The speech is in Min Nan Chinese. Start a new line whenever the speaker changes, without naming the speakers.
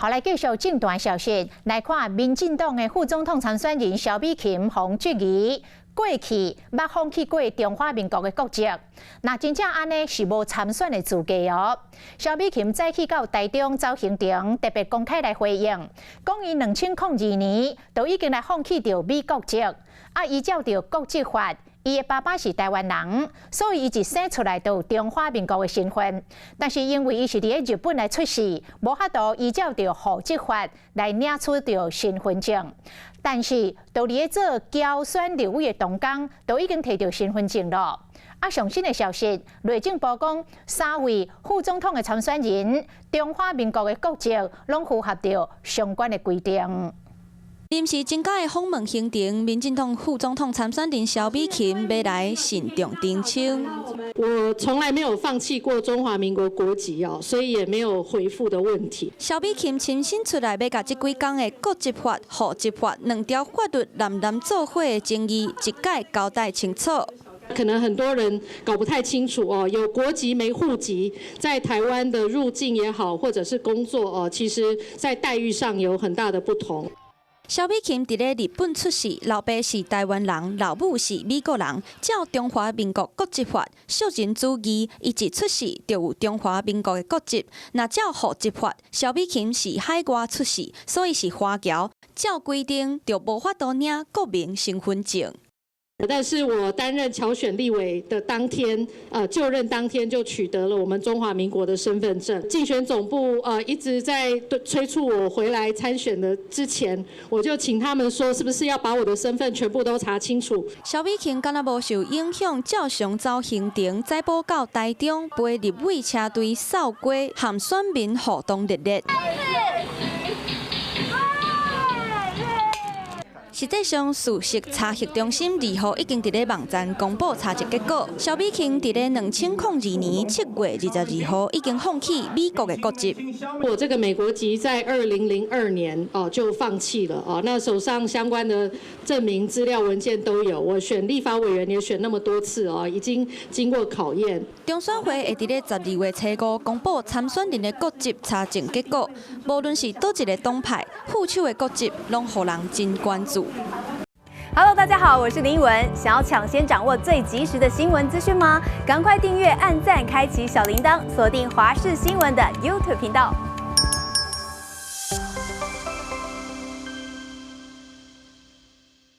好，來繼續政壇消息，來看民進黨的副總統參選人蕭美琴，予質疑過去捌放棄過中華民國的國籍，若真正按呢是無參選的資格哦。蕭美琴早起到台中走行程，特別公開來回應，講伊2002年就已經來放棄著美國籍，啊，依照著國籍法，伊的爸爸是台灣人，所以伊一生出來就有中華民國的身份。但是因為伊是佇咧日本來出世，無法度依照著戶籍法來領取著身份證。但是，佇咧做僑選立委的同工，都已經提著身份證囉。啊，上新的消息，內政部講，三位副總統的參選人，中華民國的國籍攏符合著相關的規定。
臨時增加的訪問行程，民進黨副總統參選人蕭美琴欲來慎重澄清。
我從來沒有放棄過中華民國國籍哦，所以也沒有回復的問題。
蕭美琴親身出來，欲共這幾工的國籍法、戶籍法兩條法律濫濫做伙的爭議，一概交代清楚。
可能很多人搞不太清楚哦，有國籍沒戶籍，在台灣的入境也好，或者是工作哦，其實在待遇上有很大的不同。
蕭美琴佇咧日本出世，老爸是台灣人，老母是美國人。照中華民國國籍法，屬人主義，伊一出世就有中華民國的國籍。若照戶籍法，蕭美琴是海外出世，所以是華僑，照規定就無法度領國民身份證。
但是我擔任僑選立委的當天，就任當天就取得了我們中華民國的身份證。競選總部一直在催促我回來參選的之前，我就請他們說，是不是要把我的身份全部都查清楚？
蕭美琴敢若無受影響，照常走行程，載寶到台中，陪立委車隊掃街，和選民互動熱烈。實際上，事實查核中心2號已經佇咧網站公布查證結果。蕭美琴佇咧2002年7月22號已經放棄美國的國籍。
我這個美國籍在2002年哦就放棄了哦，那手上相關的證明資料文件都有。我選立法委員也選那麼多次哦，已經經過考驗。
中選會會佇咧12月初五公布參選人的國籍查證結果，無論是佗一个黨派，副手的國籍，攏予人真關注。
Hello，大家好，我是林依文。想要搶先掌握最及時的新聞資訊嗎？趕快訂閱、按讚、開啟小鈴鐺，鎖定華視新聞的 YouTube 頻道。